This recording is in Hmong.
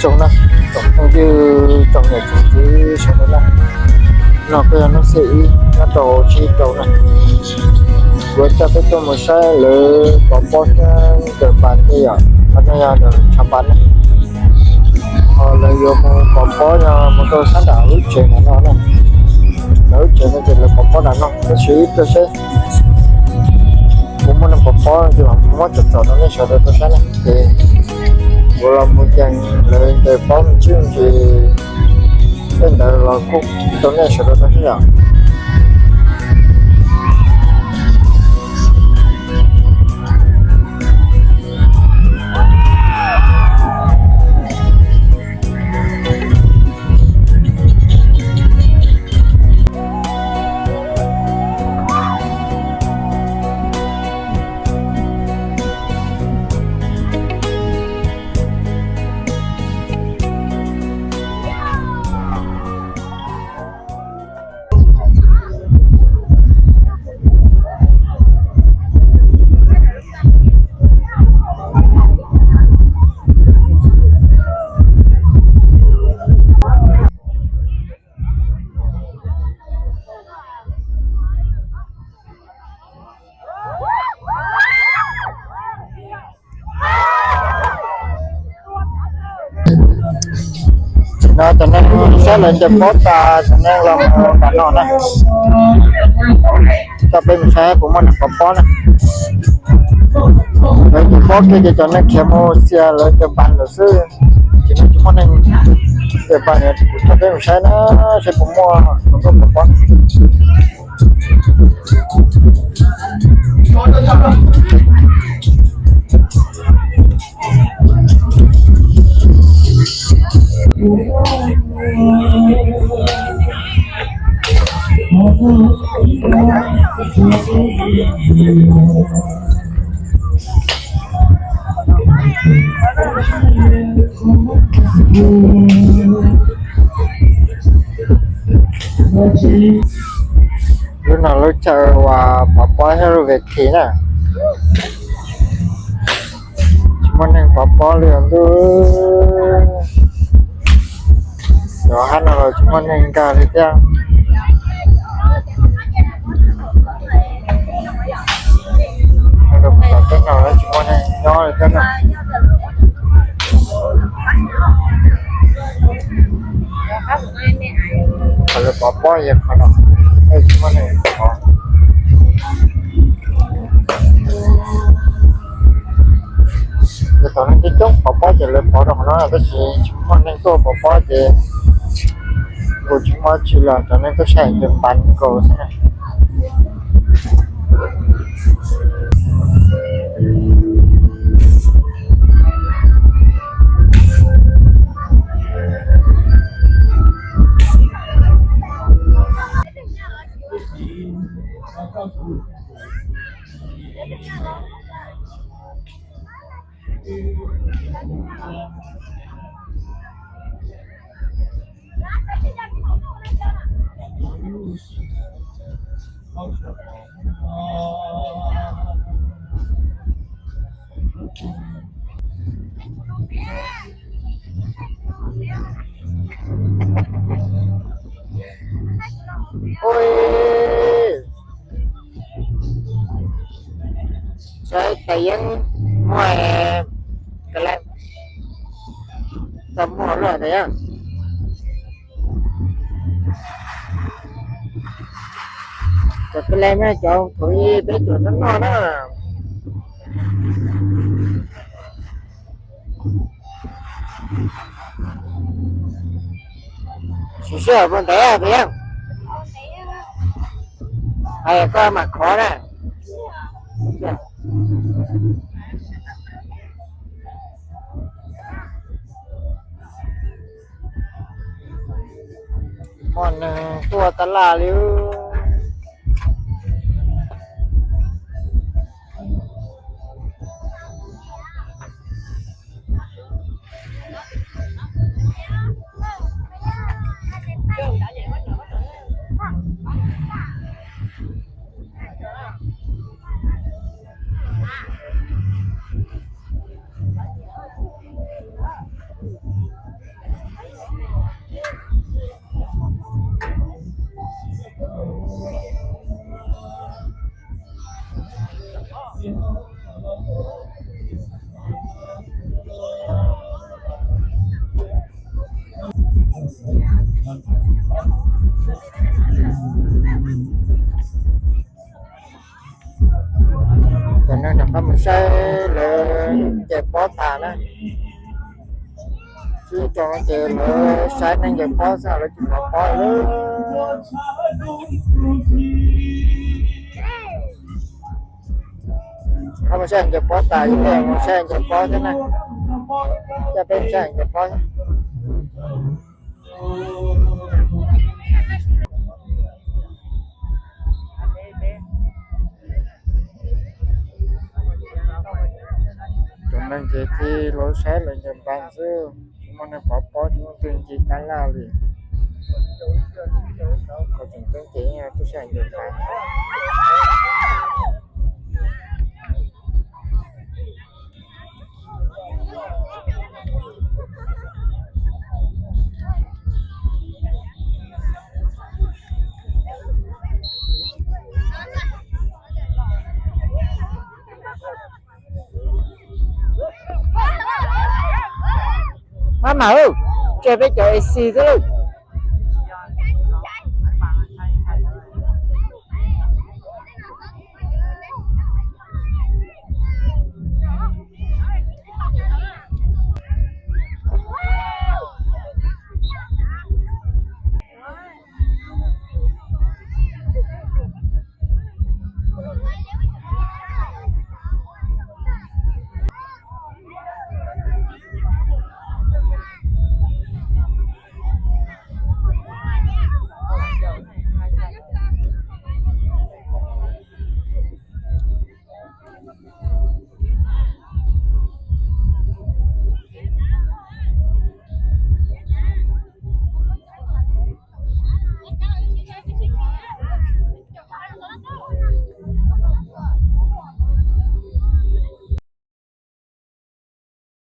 Zoo na, tsoom phooj ywg tsoom niam tsoom txiv sawv daws na, no kuj yog hnub xiab ib nyob rau tsib rau na, kuv coj peb tuaj mus saib lawv pov pob thiab ncaws pas tej yom. Qhov no yog nws tshav pas na, ho lawv yuav mus pov pob yog mus rau sab nram lub tsev no no na, lawv lub tsev no ces lawv pov pob nram no, tab sis ib pliag seb puas muaj neeg pov pob ces mam muab tsom tsom rau nej sawv daws tau saib na. Ces kuv los mus yees lawv ncaws pob me ntsis me ntsis, tej ntawd los kuj rau nej sawv daws tau saib yom. Tam no cov neeg saib lawv ncaws pob tas, cov neeg los mus nram no na, coj peb mus saib puas muaj neeg pov pob na. Lawv ncaws pob kiag ces cov neeg khiav mus txias lawv ncaws pas lawm xwb, ces tsis muaj neeg ncaws pas, coj peb mus saib na, saib puas muaj tus ntuj pov pob. Lub no lub chaw uas pov pob thiab lub ves thim na, tsis muaj neeg pov pob li os ntuj. Cov hab no los tsis muaj neeg nkag li thiab. Cov teb no tsis muaj neeg nyob li thiab na. Qhov lawv pov pob yog qhov no, tsis muaj neeg pov. Ces thaum neeg coob coob pov pob ces lawv pov rau qhov no, tab sis tsis muaj neeg tuaj pov pob ces kuj tsis muaj dab tsi los cov neeg tuaj saib ncaws pas nkaus xwb na. Ui, saib tais yeeb muaj ka leb, tau muaj luaj tais yeeb. Cov ka leb mas cov thaum ub peb tsuas noj noj na. Siv sij hawm puas ntev tais yeeb? Hais koj mam khov na. Muaj neeg tuaj tab laj li. Cov neeg rov qab mus saib lawv nce pob tas na. Sib tso ces lawv saib neeg nce pob xwb, lawv tsis pov pob li. Rov qab mus saib nce pob tas, ib pliag mus saib nce pob thiab na. Coj peb mus saib nce pob. Cov neeg ces tig los saib lawv ncaws npas xwb, tsis muaj neeg pov pob, tsis muaj twg ncig tab laj li. Qhov tseem ceeb ces yog tuaj saib ncaws npas. Maj mam, tseg peb cov A C xwb lauj.